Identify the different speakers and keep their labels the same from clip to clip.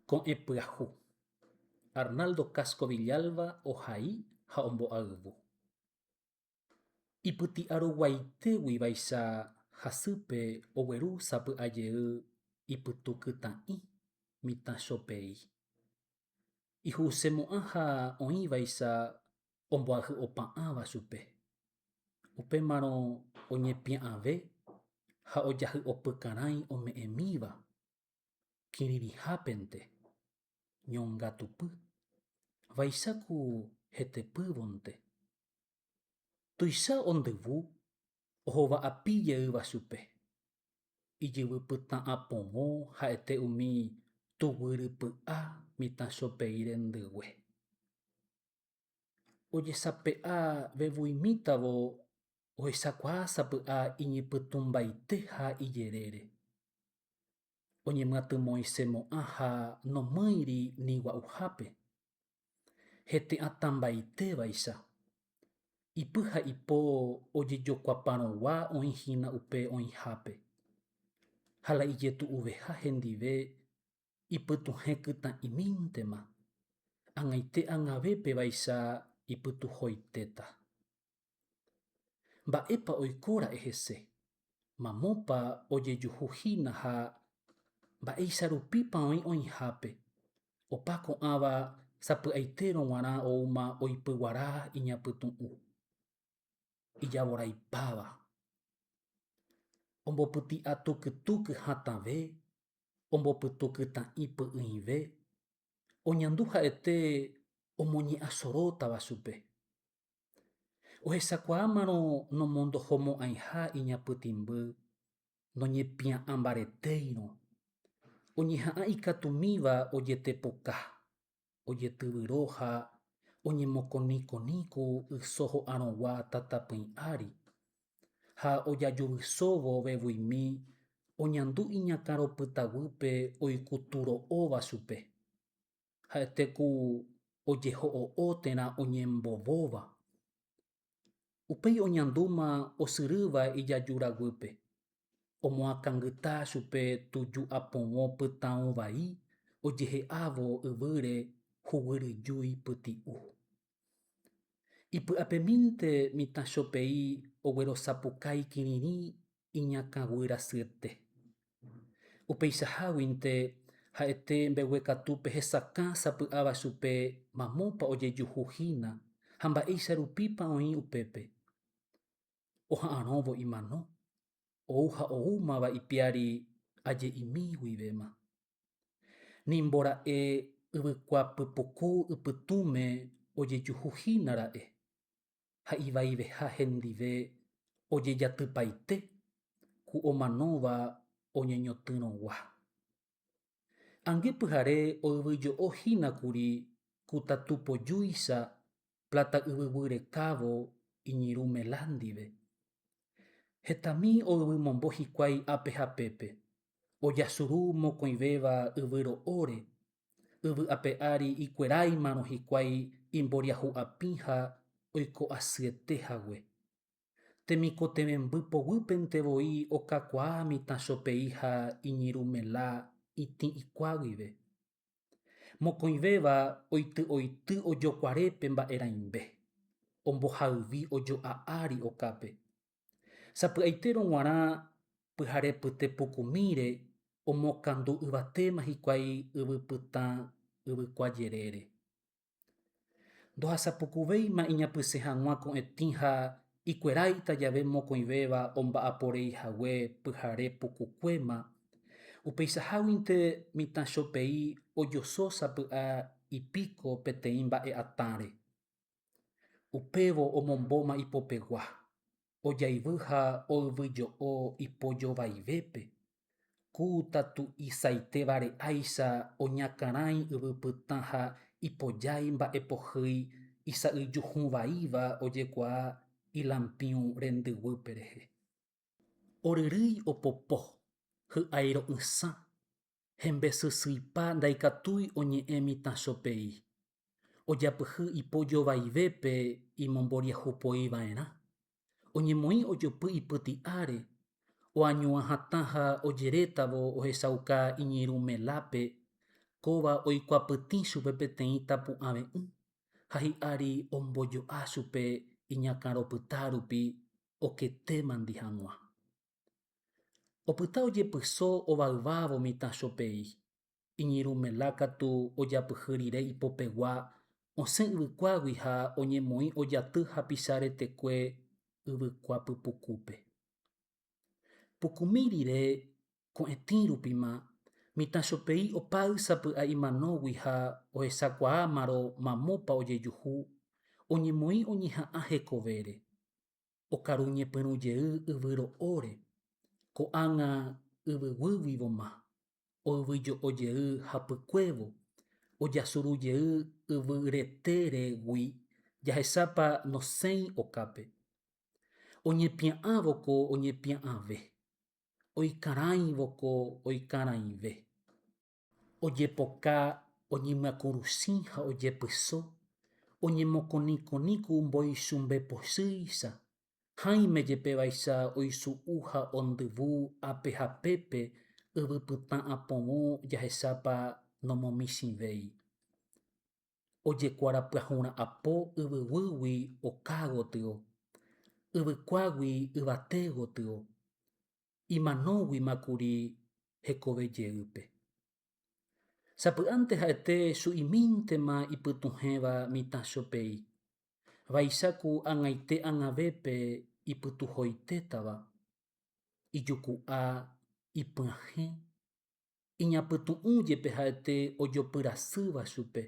Speaker 1: Ko'ẽ pyahu. Arnaldo Casco Villalba ohai ha ombo'ayvu. Ipyti'aroguaitégui vaicha hasýpe ogueru sapy'a jey ipytu kytã'i mitã chopei. Ihu'usemo'ã ha oĩ vaicha omboahy'opa'ãva chupe. Upémarõ oñepia'ãve ha ojahy'opykarãi ome'ẽmíva kirirĩhápente, ñongatupy, vaicha ku hetepývonte. Tuicha ondyvu ohova'api jeýva chupe. Ijyvy pytã apovõ ha'ete umi tuguyrypy'a mitã chopei rendygue. Ojesape'a vevuimítavo ohechakuaa sapy'a iñypytũmbaiteha ijerére. Oñemyatymõisemo'ã ha nomýiri ni gua'uhápe. Hete atãmbaitévaicha. Ipy ha ipo ojejokuaparõgua oĩhína upe oĩhápe. Ha la ijetu'uveha hendive ipytuhẽ kytã'imíntema, ag̃aite ag̃avépevaicha ipytuhoitéta. Mba'épa oikóra'e hese? Mamópa ojejuhu hína ha mba'éicha rupípa oĩ oĩhápe? Opa ko'ãva sapy'aitérõ g̃uarã oúma oipyguara iñapytu'ũ, ijavoraipáva. Ombopyti'a tukytúky hatãve, ombopytu kytã'i py'ỹive, oñandu ha'ete omoñe'ãsorótava chupe. Ohechakuaámarõ nomondohomo'ãiha iñapytĩmby noñepia'ã mbaretéirõ, oñeha'ã ikatumíva ojetepoka, ojetyvyro ha oñemokonikoni ku yso ho'arõgua tatapỹi ári, ha ojajuvysóvo vevuimi oñandu iñakãropytaguýpe oikuturo'óva chupe. Ha'ete ku ojeho'o'o térã oñembovóva. Upéi oñandúma osyrýva ijajúra guýpe. Omoakãngyta chupe tuju apovõ pytãũ vai ojehe'ávo yvýre huguyryjúi pyti'u. Ipy'apemínte mitã chopei oguerosapukái kirirĩ iñakãguy rasyete. Upeichaháguinte ha'ete mbeguekatúpe hesakã sapy'áva chupe mamópa ojejuhu hína ha mba'éicha rupípa oĩ upépe. Oha'arõvo imano, ou ha oúmava ipiári aje'imi guivéma. Nimbora'e yvykua pypuku ypytũme ojejuhu hína ra'e. ha ivaiveha hendive ojejatypaite ku omanóva oñeñotỹrõgua. Ange pyhare oyvyjo'o hína kuri ku tatu pojúicha plata yvyguy rekávo iñirũ Mela ndive. Hetami oyvymombo hikuái ápe ha pépe, ojasuru mokõivéva yvy ro'óre Yvy ape ári ikueráimarõ hikuái imboriahu apĩ ha oiko asyete hague. Temikotevẽmby poguýpente voi okakuaa mitã chopei ha iñirũ Mela itĩ ikua guive. Mokõivéva oity'oity ojokuarépe mba'e rãimbe, ombohayvi ojo'a ári okápe. Sapy'aitérõ g̃uarã pyhare pyte pukumíre omokandu yvatéma hikuái yvy pytã yvykua jerére. Ndohasapukuvéima iñapysẽ hag̃ua ko'ẽtĩ ha ikueráita jave mokõivéva omba'aporei hague pyhare pukukuéma, upeichaháguinte mitã chopei ojoso sapy'a ipíko peteĩ mba'e atãre. Upévo omombóma ipopegua, ojaivy ha oyvyjo'o ipojovaivépe, ku tatu'isaite vare'áicha oñakarãi yvy pytã ha ipojái mba'e pohýi isa'yju hũ vaíva ojekuaa ilampĩu rendyguýpe rehe. Oryrýi opopo, hy'ái ro'ysã, Hembesysyipa ndaikatúi oñe'ẽ mitã chopei. Ojapyhy ipo jovaivépe imomboriahupoi va'erã. Oñemoĩ ojopy ipyti'áre, oañuã hatã ha ojerétavo ohechauka iñirũ Melápe. Kóva oikuapytĩ chupe peteĩ tapu'ãve'ỹ ha hi'ári ombojo'a chupe iñakãropyta rupi oketémandi hag̃ua. Opyta ojepyso ovayvávo mitã chopei, iñirũ Mela katu ojapyhy rire ipopegua osẽ yvykuágui ha oñemoĩ ojaty hapicha retekue yvykua pypukúpe. Pukumi rire ko'ẽtĩ rupima, mitã chopei opáy sapy'a imanógui ha ohechakuaámarõ mamópa ojejuhu, oñemoĩ oñeha'ã hekovére. Okaru ñepyrũ jey yvy ro'óre, ko'ág̃a yvyguýguivoma, oyvyjo'o jey hapykuévo, ojasuru jey yvy retéregui jahechápa nosẽi okápe. Oñepia'ãvo ko oñepia'ãve, oikarãivo ko oikarãive. Ojepoka oñemyakuruchĩ ha ojepyso, oñemokonikoni ku mboichumbe pochýicha, hãime jepe vaicha oisu'u ha ondyvu ápe ha pépe yvy pytã apovõ jahechápa nomomichĩvéi. Ojekuarapyahurã'apo yvyguýgui oka gotyo, yvykuágui yvate gotyo, imanóguima kuri hekove jeýpe. Sapy'ánte ha'ete chu'imíntema ipytuhẽva mitã chopei, vaicha ku ag̃aite ag̃avépe ipytuhoitétava, ijuku'a, ipyahẽ, Iñapytu'ũ jepe ha'ete ojopyrasýva chupe.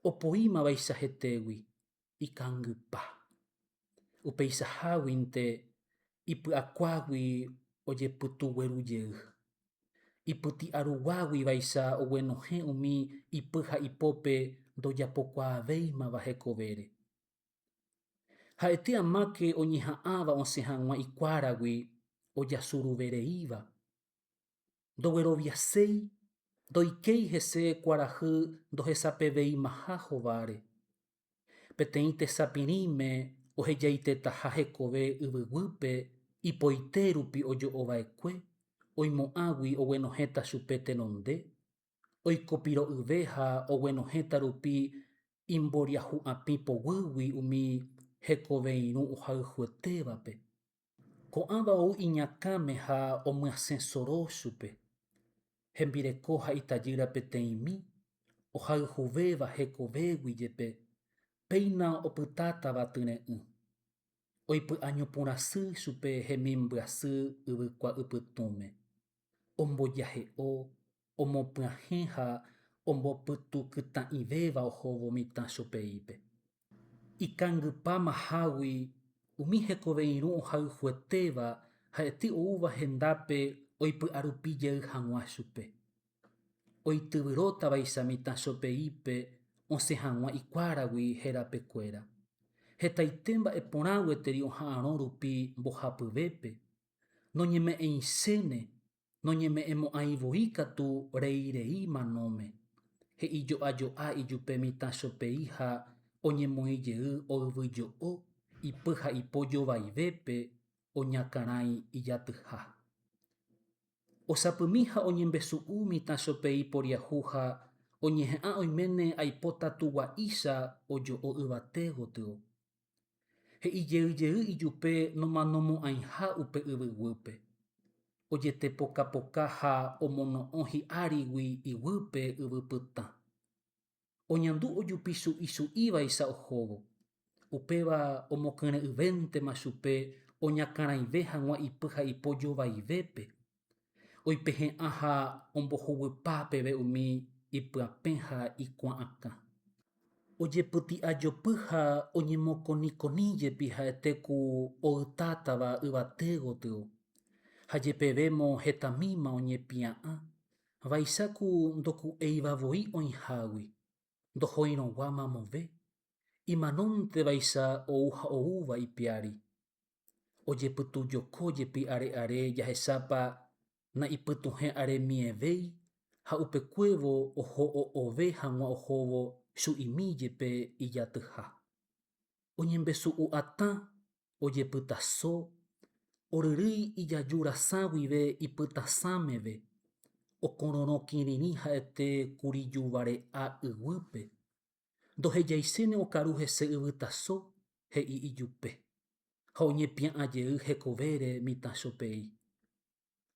Speaker 1: Opoímavaicha hetégui, ikangypa. Upeichaháguinte ipy'akuágui ojepytugueru jey. Ipyti'aruguágui vaicha oguenohẽ umi ipy ha ipópe ndojapokuaavéimava hekovére. Ha'ete amáke oñeha'ãva osẽ hag̃ua ikuáragui ojasuruvereíva. Ndogueroviaséi, ndoikéi hese kuarahy ndohesapeveimaha hováre. Peteĩ tesapirĩme ohejaitetaha hekove yvyguýpe ipoite rupi ojo'ova'ekue, oimo'ãgui oguenohẽta chupe tenonde, oikopiro'yve ha oguenohẽta rupi imboriahu'apĩ poguýgui umi hekoveirũ ohayhuetévape. Ko'ãva ou iñakãme ha omyasẽ soro chupe. Hembireko ha itajýra peteĩmi, ohayhuvéva hekovégui jepe, péina opytátava tyre'ỹ. Oipy'añopũrasy chupe hemimbyasy yvykua ypytũme. Ombojahe'o, omopyahẽ ha ombopytukytã'ivéva ohóvo mitã chopeípe. Ikangypáma hágui umi hekove irũ ohayhuetéva ha'ete oúva hendápe oipy'arupi jey hag̃ua chupe. Oityvyrótavaicha mitã chopeípe osẽ hag̃ua ikuáragui herapekuéra. Hetaite mba'e porã gueteri oha'arõ rupi mbohapyvépe, noñeme'ẽichéne Noñeme'ẽmo'ãi voi katu rei rei manóme, he'i jo'a jo'a ijupe mitã chopei ha oñemoĩ jey oyvyjo'o ipy ha ipo jovaivépe oñakarãi ijatyha. Osapymi ha oñembesu'u mitã chopei poriahu ha oñeha'ã oiméne aipota tugua'ícha ojo'o yvate gotyo. He'i jey jey ijupe nomanomo'ãiha upe yvyguýpe. Ojetepokapoka ha omono'õ hi'árigui iguýpe yvy pytã. Oñandu ojupi su'i su'ívaicha ohóvo. Upéva omokyre'ỹvéntema chupe oñakãrãive hag̃ua ipy ha ipo jovaivépe. Oipehe'ã ha ombohuguypa peve umi ipyapẽ ha ikuã akã. Ojepyti'ajopy ha oñemokonikoni jepi ha'ete ku oytátava yvate gotyo, ha jepevémo hetamíma oñepia'ã, vaicha ku ndoku'éiva voi oĩhágui, ndohoirõgua mamove, imanóntevaicha ou ha oúva ipiári. Ojepytujoko jepi are are jahechápa na'ipytuhẽ aremievéi ha upekuévo oho o'ove hag̃ua ohóvo chu'imi jepe ijatyha. Oñembesu'u atã, ojepytaso, oryrýi ijaju rasã guive ipytasã meve. Okororõ kirirĩ ha'ete kurijuvare'a yguýpe. Ndohejaichéne okaru hese yvytaso, he'i ijupe. Ha oñepia'ã jey hekovére mitã chopei.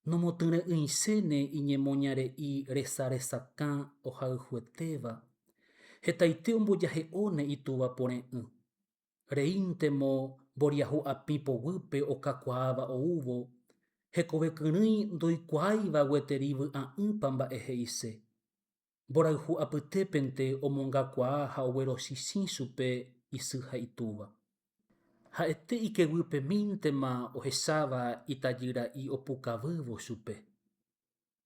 Speaker 1: Nomotyre'ỹichéne iñemoñare'i resa resakã ohayhuetéva. Hetaite ombojahe'óne itúva pore'ỹ. Reíntemo mboriahu apĩ poguýpe okakuaáva oúvo, hekove kyrỹi ndoikuaáiva gueteri vy'a'ỹpa mba'e he'ise. Mborayhu apytépente omongakuaa ha oguerochichĩ chupe isy ha itúva. Ha'ete ikeguypemíntema ohecháva itajyra'i opukavývo chupe.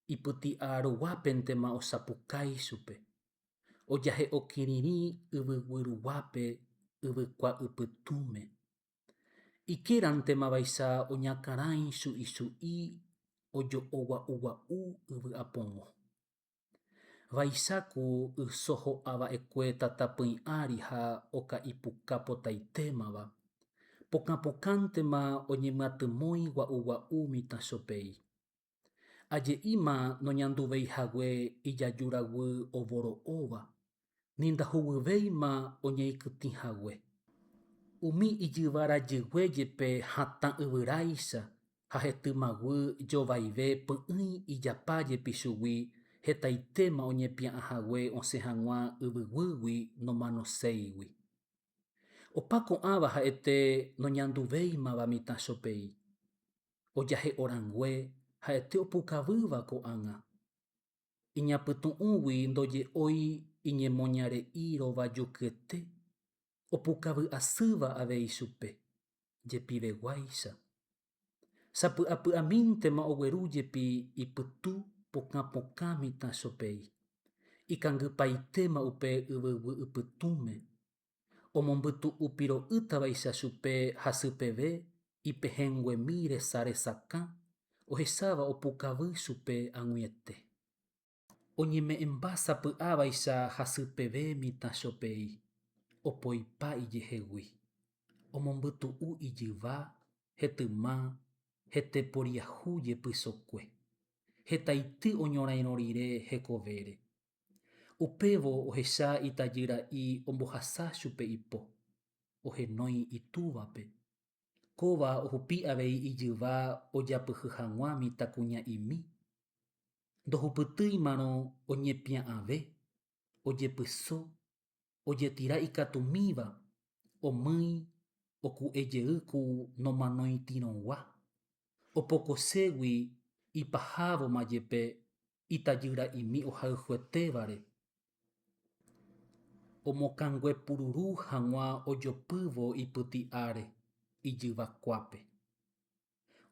Speaker 1: Ipyti'a ruguápentema osapukái chupe. Ojahe'o kirirĩ yvyguy ruguápe yvykua ypytũme. Ikérantema vaicha oñakarãi chu'i chu'i ojo'o gua'u gua'u yvy apovõ. Vaicha ku yso ho'a va'ekue tatapỹi ári ha oka'ipuka potaitémava. Pokã pokãntema oñemyatymói gua'u gua'u mitã chopei. Aje'íma noñanduvéi hague ijajuraguy ovoro'óva, ni ndahuguyvéima oñeikytĩ hague. Umi ijyva rajygue jepe hatã yvyráicha ha hetymaguy jovaive py'ỹi ijapa jepi chugui hetaitéma oñepia'ã hague osẽ hag̃ua yvyguýgui nomanoséigui. Opa ko'ãva ha'ete noñanduvéimava mitã chopei. Ojahe'o rangue ha'ete opukavýva ko'ág̃a. Iñapytu'ũgui ndoje'ói iñemoñare'i rovajukyete, opukavy asýva avei chupe, jepiveguáicha. Sapy'apy'amíntema ogueru jepi ipytu pokã pokã mitã chopei. Ikangypaitéma upe yvyguy ypytũme. Omombytu'u piro'ýtavaicha chupe hasypeve ipehẽnguemi resa resakã ohecháva opukavy chupe ag̃uiete. Oñeme'ẽmba sapy'ávaicha hasypeve mitã chopei, opoipa ijehegui. Omombytu'u ijyva, hetyma, hete poriahu jepysokue. Hetaity oñorairõ rire hekovére. Upévo ohecha itajyra'i ombohasa chupe ipo, ohenói itúvape. Kóva ohupi avei ijyva ojapyhy hag̃ua mitãkuña'imi. Ndohupytýimarõ oñepia'ãve, ojepyso, ojetira ikatumíva, omýi, oku'e jey ku nomanoitirõgua. Opokoségui ipahávoma jepe itajyra'imi ohayhuetévare, omokanguepururu hag̃ua ojopývo ipyti'áre ijyvakuápe.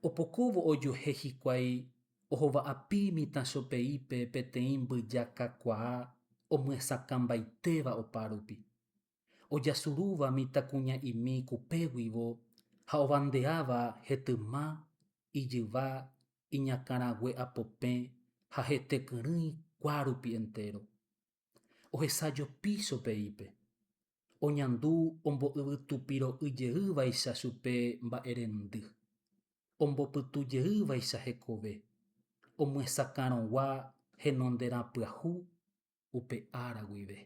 Speaker 1: Opokóvo ojuehe hikuái ohova'api mitã chopeípe peteĩ mbyja kakuaa omyesakãmbaitéva opárupi. Ojasurúva mitãkuña'imi kupe guivo ha ovandeáva hetyma, ijyva, iñakãrague apopẽ ha hete kyrỹi kuárupi entéro. Ohesajopi chopeípe. Oñandu ombo'yvytupiro'y jeývaicha chupe mba'erendy. Ombopytu jeývaicha hekove. Omyesakãrõgua henonderã pyahu upe ára guive.